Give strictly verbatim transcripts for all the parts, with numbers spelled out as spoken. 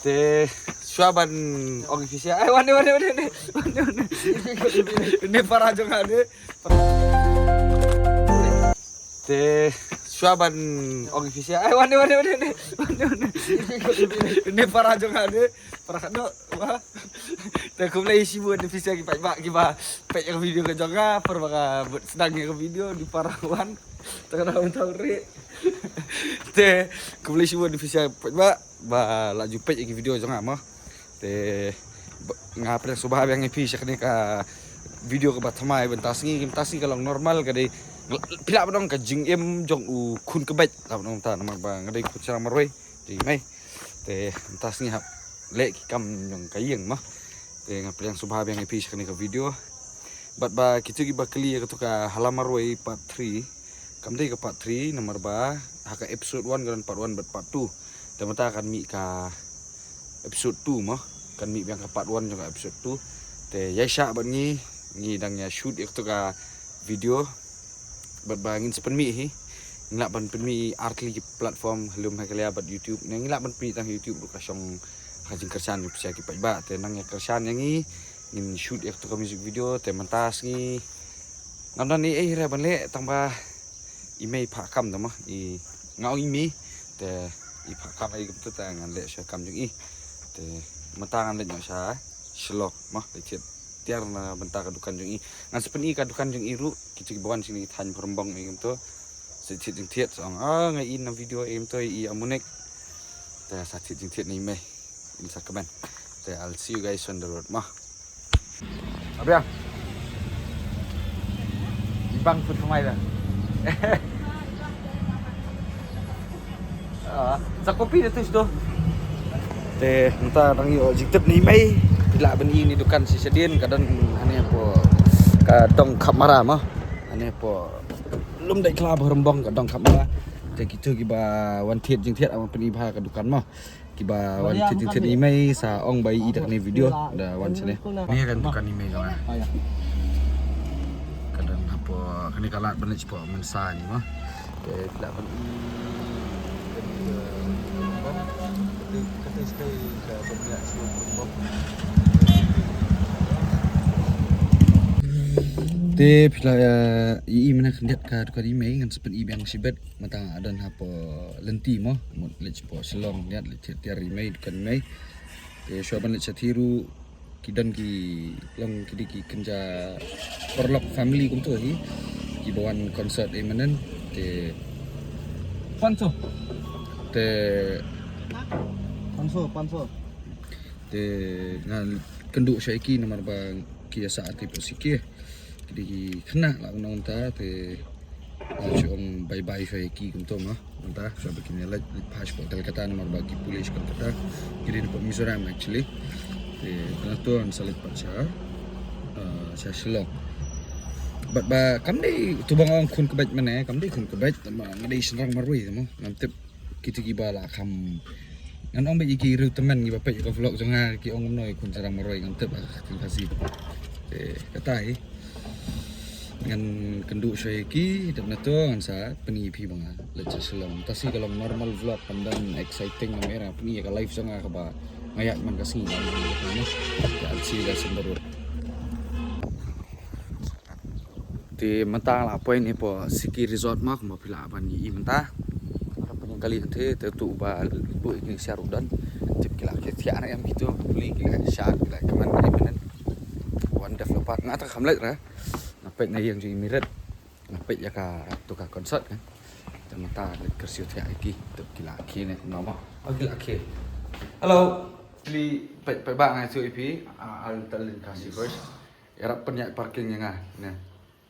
Te shuwa ban ong ïa phi sha. Ai, wan de, wan de, wan de, wan de. Wan de, wan de. Wan de para jong nga de. Te shuwa ban ong ïa phi sha. Ai, wan de, wan de, wan de, wan de. Wan de, wan de. Wan de para jong nga de. Para khadduh. Wah. Te khublei shibun ïa phi sha ki paidbah kiba peit ïa ka video ka jong nga. Para ba ka buh sdang ïa ka video, ïa para wan. Te ka dang tang ri. Te khublei shibun ïa phi sha ki paidbah ba la ju peit ïa ki video jong nga mo. Te ba, nga pdiang sngewbha biang ïa phi sha kane ka video kaba thymmai. Mynta sngi, mynta sngi ka long normal, ka dei, phi lah ban ong ka jingim jong u khun ka beit, lah ban ong ta, namar ba nga dei khun shynrang marwei jong i mei. Te mynta sngi hap leh ki kam jong ka ïing mo. Te nga pdiang sngewbha biang ïa phi sha kane ka video. Bad ba kito kiba kylli ïa kato ka Hala Marwei part three, kam dei ka part three, namar ba ha ka episode one ka don part one bad part two. Te mynta kan mih ka episode two mo, kan mih biang ka part one jong ka episode two. Te ïaishah bad ngi, ngi dang ïa shoot ïa kato ka video. Bad ba ngin sa pynmih hi, ngin lah ban pynmih ar tylli ki platform, ha lum Meghalaya bad YouTube. Ne ngin lah ban pynmih tang YouTube ruh, ka shong ha ka jingkyrshan jong phi sha ki paidbah. Te nang ïa kyrshan ïa ngi, ngin shoot ïa kato ka music video. Te mynta sngi ngam don ei ei re ban leh, tang ba i mei i phah kam da mo, i, nga ong i mei, te i phah kam ei kumta, te ngan leh sha kam jong i. Te mynta ngan leit noh sha Shillong mo, leit thied tiar na bynta ka dukan jong i. Ngan sa pyni ka dukan jong i ruh, kito kiba wan shane ki thaiñ Bhoirymbong ei kumta, sa thied jingthied, sa ong, ah, nga ïohi na video ei kumta, i Amunik. Te sa thied jingthied na i mei, in sa kmen. Te I'll see you guys on the road mo. Abiang. Ibang pun kemai dah. Ah, sa kopi dah tu situ. Te mynta dang ïoh jingtip na i mei. Phi lah ban i na i dukan shi shadien, ka don hangne hapoh, ka dong Khapmara mo. Hangne hapoh Lum Dei Khlaw Bhoirymbong, ka dong Khapmara. Te kito kiba wan thied jingthied, ah, pyni bha ka dukan mo. Kiba wan thied jingthied na i mei sa ong ba i da kane video, da wan shane. Kane ka dukan i mei jong nga. Ka don hapoh, kane ka lad ban leit shapoh Mynsa ni mo. Te phi lah ban i, te phi lah, eh, i, i mynta khyndiat ka dukan i mei, ngan sa pyni biang shibit. Mynta nga don hapoh lynti mo, mut leit shapoh Shillong, ïa leit thied tiar i mei, dukan i mei. Te shuwa ban leit shathie ruh, ki don ki, long ki dei ki kynja paralok family kumto hi, kiba wan concert ei mynnin. Te, Panso. Te, Panso, Panso. Te nga kynduh sha ïa ki namar ba ki ïa sah artist sha ki. Ki dei ki khynnah lah ban ong mynta, te nga shu ong bye bye sha ïa ki kumto mo. Mynta shuwa ba kin ïa leit, leit phai shapoh Kolkata namar ba ki pule sha Kolkata. Ki dei na pdeng Mizoram actually. Te mynta to ngan sa leit pat sha, ah, sha Shillong. Bad ba kam dei, to ba nga ong khun ka beit mynne, kam dei khun ka beit, te ma nga dei shynrang marwei te mo. Ngam tip kito kiba lah kham, ngan ong ba ïa ki riewtymmen kiba peit ïa ka vlog jong nga ki ong kumno ïa khun shynrang marwei, ngam tip ha ka ktien Khasi. Te kata hi. Ngan kynduh shuwa ïa ki, dep na to ngan sa pyni ïa phi ba nga leit sha Shillong. Mynta sngi ka long normal vlog, kam don exciting namar nga pyni ïa ka life jong nga kaba nga ïaid man ka sngi. Te I'll see you guys on the road. Te mynta nga la poi ne hapoh Siki Resort mo, kumba phi lah ban ïohi mynta. Nga la poi ne kali hangtei, te uto uba buh ïa kine ki syiar u don. Tip ki la khie thiah ne em kito, pule ki la shad, ki la kmen kali mynnin. Wan developer, nga tang kham leit re. Nga peit na ïing jong i Mirit. Nga peit ïa kato ka concert kan. Te mynta leit kyrsiew thiah ïa ki, tip ki la khie ne kumno mo. Oh, ki la khie. Hello. Peit, peit ba nga ïathuh ïa phi. Ah, I'll tell in Khasi first. Ïarap pynïaid parking ïa nga ne.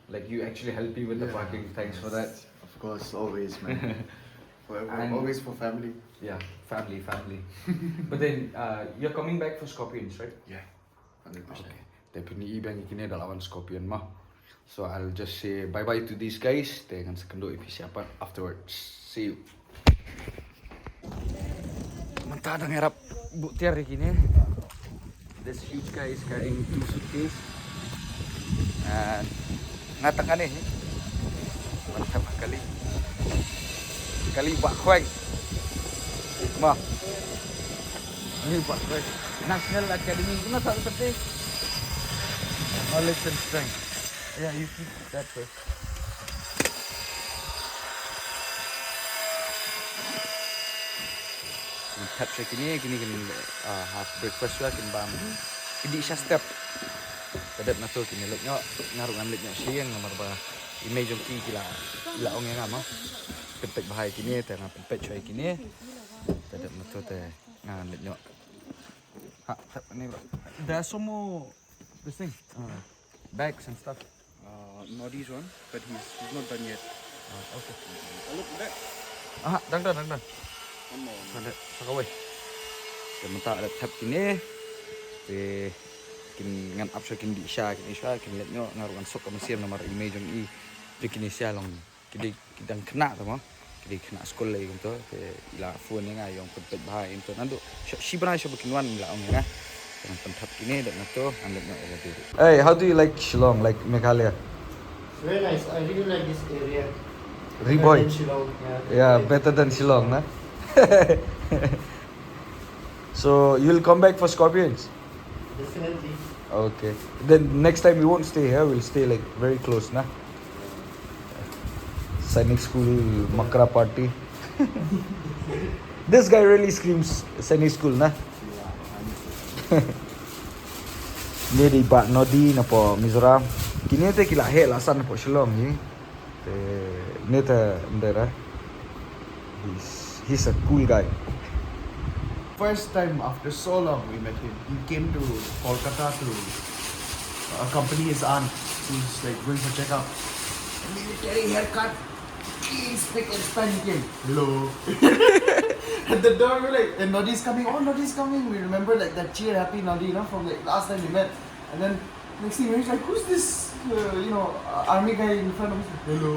Like, you actually help me with the parking. Thanks for that. Of course, always, man. Forever, always for family. Yeah, family, family. But then, uh, you're coming back for Scorpions, right? Yeah, hundred percent. Okay. Te phin ïohi biang ïa kine da la wan Scorpion mo. So I'll just say bye bye to these guys. Te ngan sa kynduh ïa phi shaphang afterwards. See you. Mynta dang ïarap buh tiar ïa kine. This huge guy is carrying two suitcase. And nga tang kane hi. Mantap kali. Kali ba khweng. Ma. National Academy, you know something? Knowledge and strength. Yeah, you keep that first. Kin thep sha kine, kine kin, ah, half breakfast sha kin bam. Kin dih sha step. Ka dep na to kine leit noh, nga ruh ngan leit noh sha ïing namar ba i mei jong ki ki la, la ong ïa nga ma. Pynpeit bha ïa kine, te nga pynpeit shuwa ïa kine. Ka dep na to te ngan leit noh. Ha, thep ni bro. There are some more this thing. Uh, bags and stuff. Uh, Noddy's one, but he's, he's not done yet. Ah, okay. Look back. Aha, dang dang, dang dang. One more, one more. Sa kawei. Te mynta la thep kine. Te kin ngan ap sha kin dih sha, kin dih sha, kin leit noh, nga ruh ngan suk ka mynsiem namar i mei jong i. Te kine sha long. Ki dei ki dang khynnah te mo. Ki dei khynnah skul lei kumto. Te i la phone ïa nga ïa ong pynpeit bha ïa kumto. Naduh shi, shi bnai sha ba kin wan i la ong ïa nga. Te ngan pynthep kine dep na to ngan leit noh ïa lade. Hey, how do you like Shillong, like Meghalaya? Very nice. I really like this area. Better Riboy. Than Shillong. Yeah. Yeah, better than Shillong, na? So you'll come back for Scorpions? Definitely. Okay. Then next time we won't stay here. We'll stay, like, very close, na? Sainik School Makra Party. This guy really screams Sainik School, na? Ni dei i Bah Noddy napoh Mizoram. Kine te ki la heh la san napoh Shillong hi. Te, ne te ndera. He's, he's a cool guy. First time after so long we met him. He came to Kolkata to accompany his aunt who's, like, going for checkup. Military haircut. He speak in Spanish. He came, "Hello." At the door, we're like, "And Noddy's coming. Oh, Noddy's coming." We remember, like, that cheer, happy Noddy, you know, from, like, last time we met. And then next thing, he's like, "Who's this, uh, you know, uh, army guy in front of us?" "Hello."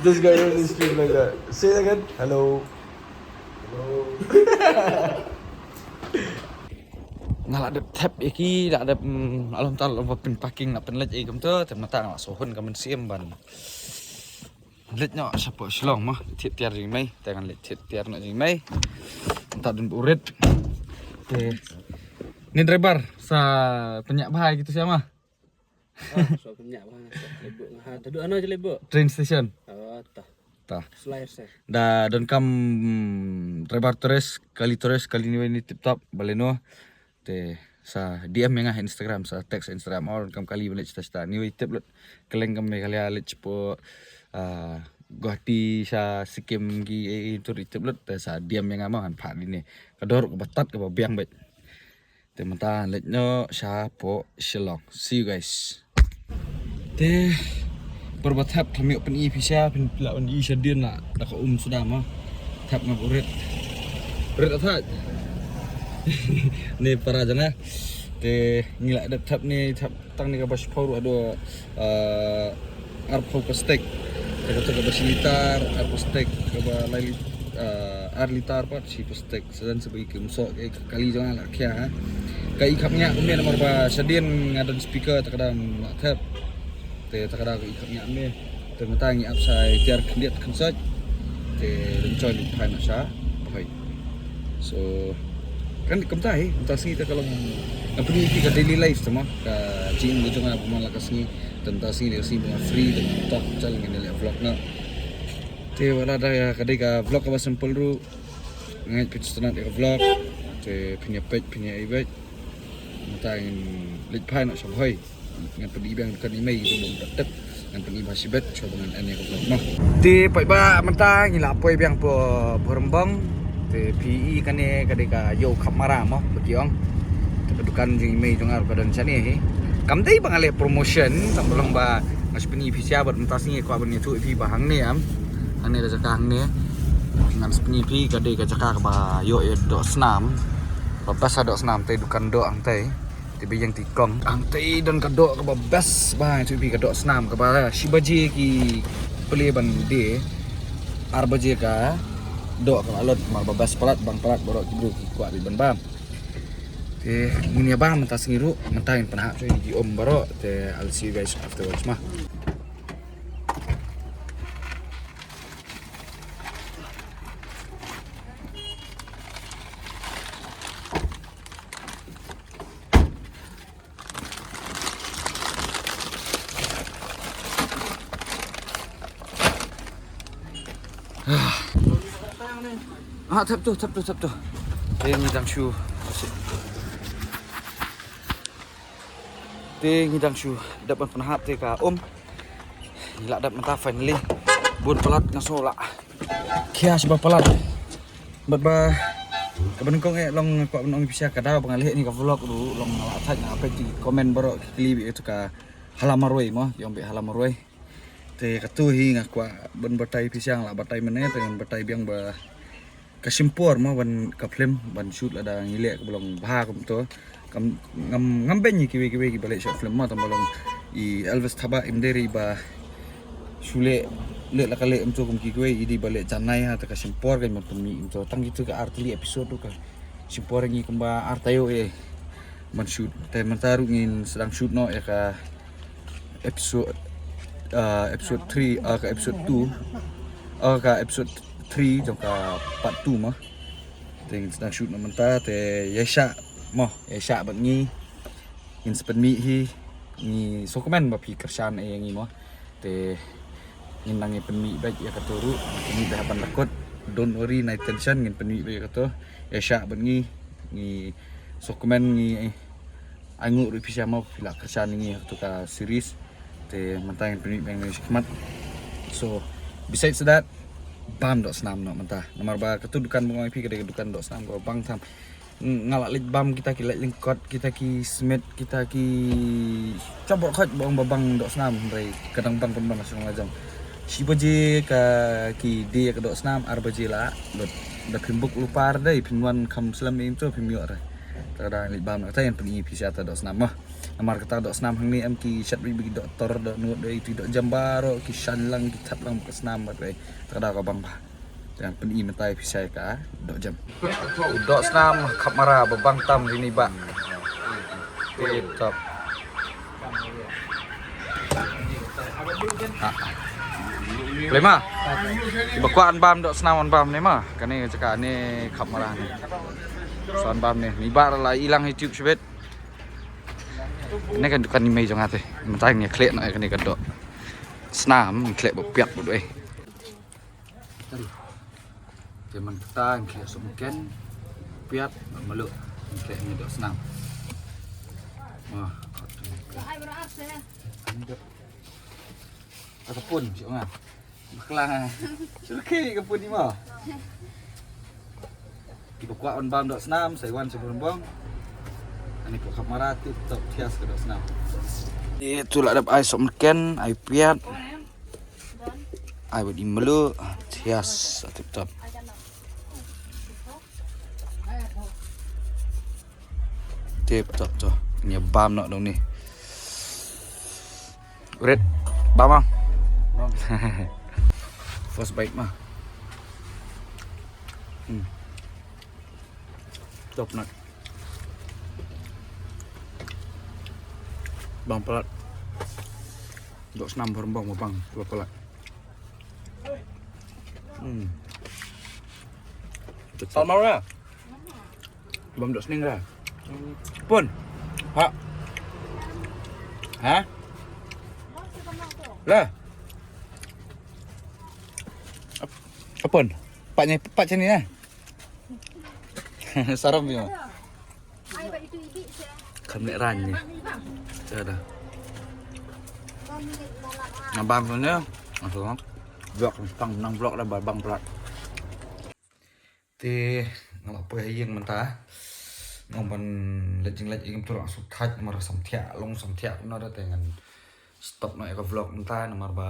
This guy really speak like that. Say it again. "Hello." Hello. Nga la dep thep ïa ki, la dep, mm, alom tal, alom pyn parking, la pynleit ïa kumto, te mynta nga la shu hun ka mynsiem ban leit noh shapoh Shillong mo, thied tiar jong i mei, te ngan leit thied tiar noh jong i mei. Mynta don buh rit. Te, ni driver, sa pynïap bha ïa kitu sha ma. Ah, sa pynïap bha, sa leit buh nga. Ha, ta duh ano jleh buh? Train station. Oh, ta. Ta. Flyer sa. Da donkam, mm, driver tourist, kali tourist, kali niwei ni tip top, Baleno. Te sa D M ïa nga ha Instagram, sa text Instagram, or kam kali ba leit shata shata. Niwei tip lut, kylleng ka Meghalaya leit shapoh, ah, Guwahati sha Sikkim ki, eh, eh, tour tip lut, te sa D M ïa nga mo, ngan phah ïa kine. Ka dor kaba tad kaba biang beit. Te mynta leit noh shapoh Shillong. See you guys. Te, por ba thep khlem ïoh pyni phi sha, phin lah pyni shadien la da ka um suda ma. Thep nga buh rit. Rit athaj. Ni para jong nga. Te ngi la dep thep ni, thep tang ni kaba shiphew ruh haduh, eh, arphew plastik. Te kata kaba shi litar, arphew plastik, kaba lai lit-, eh, ar litar pat shi plastik. Sa don sa ba i kum soh, eh, ka kali jong nga la khia ha. Ka i khapngiah kumne namar ba shadien nga don speaker, ta ka dang la thep. Te ta ka dang ka i khapngiah kumne. Te mynta ngi ap sa i tiar khyndiat khynsoit. Te lynchoi leit phai noh sha Bhoi. So kan kumta hi, mynta sngi te ka long, ngan pyni ïa phi ka daily life te mo, ka jingim jong nga ba man la ka sngi. Te mynta sngi dei ka sngi ba nga free, te tok chal ngin leh vlog noh. Te wat la da ka dei ka vlog kaba simple ruh. Nga ngeit phin sngewtynnat ïa ka vlog. Te phin ïa peit, phin ïa ïeit. Mynta ngin leit phai noh sha Bhoi. Ngan pyni biang dukan i mei, ito bym pat tip. Ngan pyni bha shibit, shuwa ba ngan end ïa ka vlog mo. Te paidbah mynta ngi la poi biang hapoh Bhoirymbong. Te phi i kane ka dei ka Ïew Khapmara mo, ba ki ong. Te ka dukan jong i mei jong nga ruh ka don shane hi. Kam dei ba nga leh promotion, tang ba long ba nga shu pyni phi sha bad mynta sngi kwah ban ïathuh ïa phi ba hangne em. Hangne ka jaka hangne. Ngan shu pyni phi ka dei ka jaka kaba ïoh ïa doh snam. Ba best ha doh snam te dukan doh hangtei. Te ba ïeng te kong. Hangtei don ka doh kaba best ba ïathuh ïa phi ka doh snam kaba shi baje ki plie ban die. Ar baje ka doh ka la lut namar ba best palat bang palat baroh ki briew ki kwah beit ban bam. Te ngin ïa bam mynta sngi ruh, mynta ngin pynhap shuwa ïa ki um baroh, te I'll see you guys afterwards ma. Ah, thep tu, thep tu, thep tu. Te ngi dang shu. Te ngi dang shu dep ban pynhap te ka um. Ngi la dep mynta finally. Bun palat nga sngew la khia shi ba palat. Bad ba kaba nyngkong eh long kwah ban ong ïa phi sha ka daw ba nga leh ïa kane ka vlog ruh long nga la thait, nga peit ki comment baroh ki kylli beit ïa katu ka Hala Marwei mo, ki ong beit Hala Marwei. Te katu hi nga kwah ban batai phi sha, nga la batai mynne te ngan batai biang ba ka shim por mo ban ka film ban shoot lada ngi leh kaba long bha kumto. Kam, ngam, ngam beiñ ïa kiwei kiwei kiba leh short film mo, tang ba long i Elvis Thabah im dei re ba shu leh, leh la ka leh kumto kum kiwei, i dei ba leh janai ha, te ka shim por kan ban pynmih kumto. Tang kitu ka ar tylli episode ruh ka shim por ïa ngi kumba ar taïew eh ban shoot. Te mynta ruh ngin sdang shoot noh ïa ka episode, ah, episode three, ah, ka episode two, ah, ka episode three jong ka part two mo. Te ngin sdang shoot noh mynta te ïaishah mo, ïaishah bad ngi. Ngin sa pynmih hi, ngi sngewkmen ba phi kyrshan ïa ngi mo. Te ngin nang ïa pynmih beit ïa kato ruh, pynmih beit haba la kut. Don't worry, no tension, ngin pynmih beit ïa kato. Ïaishah bad ngi, ngi sngewkmen, ngi ai nguh ruh ïa phi sha mo, phi la kyrshan ïa ngi ha kato ka series. Te mynta ngin pynmih beit ngi shakhmat. So besides that, bam doh snam noh mynta. Namar ba kato dukan ba nga ong ïa phi ka dei ka dukan doh snam kaba bang tam. Nga la leit bam kita ki lait lyngkot, kita ki smit, kita ki, sha baroh khoit ba ong ba bang doh snam, hynrei ka dang bang pynban ha shnong lajong. Shi baje ka ki die ka doh snam, ar baje la lut. Da phim book lypa re dei, phin wan kham slem im to phim ïoh re. Te ka dang leit bam na kata, ngan pyni phi sha kata doh snam mo. Namar kata doh snam hangne em ki shet beit ba ki doh tor, doh nud, doh iti, doh jem baroh, ki shaiñ lang, ki thep lang bad ka snam bad re. Te ka dang ka bang bha. Te ngan pyni mynta ïa phi sha ka doh jem. Doh snam Khapmara ba bang tam ri ni ba. Tip top. Ah. Lei ma. Kiba kwah ban bam doh snam ban bam ne ma. Kane ka jaka ne Khapmara ne. Sa ban bam ne. Ni ba la i lang YouTube shibit. Ne ka dukan ni mei jong nga te. Mynta ngi khleh noh ïa kane ka doh snam, ngi khleh ba piat ba dei. Tadi. Te man kata ngi khleh sop mken, piat, malu, ngi khleh ngi doh snam. Wah. Ani doh. Ka pun, siap nga. Bakla. Sylke ka pun ni ma. Kiba kwah ban bam doh snam, sa wan sha Bun Bong. Ani pok Khapmara tip top thias ka doh snam. Ïa tu la dep ai sop mken, ai piat. Ai bad i mluh, thias, tip top. Tip top to. Ngi bam noh dong ni. Rit, bam ah. First bite ma. Hmm. Top nut. Bang palat. Doh snam Bun Bong bang, dua palat. Hmm. Salmon lah. Bam doh sning ra. Pun. Ha. Ha? Lah. Ap-, apun. Patnya, pat sini lah. Saram punya. Kan nek ran ni. Ada. Nabang punya. Langsung. Vlog, tang nang vlog dah babang plat. Te nga la poi ha ïing mynta. Nga ong ban leit jingleit ïing tu la shu thait namar samthiah long samthiah kumno da te ngan stop noh ïa ka vlog mynta namar ba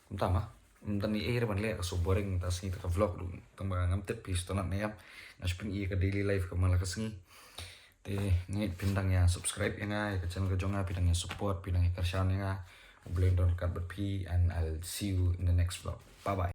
kumta ma mynta ni ei re ban leh ka shu boring ta sngi ta ka vlog du tang ba ngam tip phi shu tnat ne em. Nga shu pyni ïa ka daily life ka man la ka sngi. Te nga ngeit phin dang ïa subscribe ïa nga ïa ka channel ka jong nga, phin dang ïa support, phin dang ïa kyrshan ïa nga. U Blei un don ryngkat bad phi and I'll see you in the next vlog. Bye bye.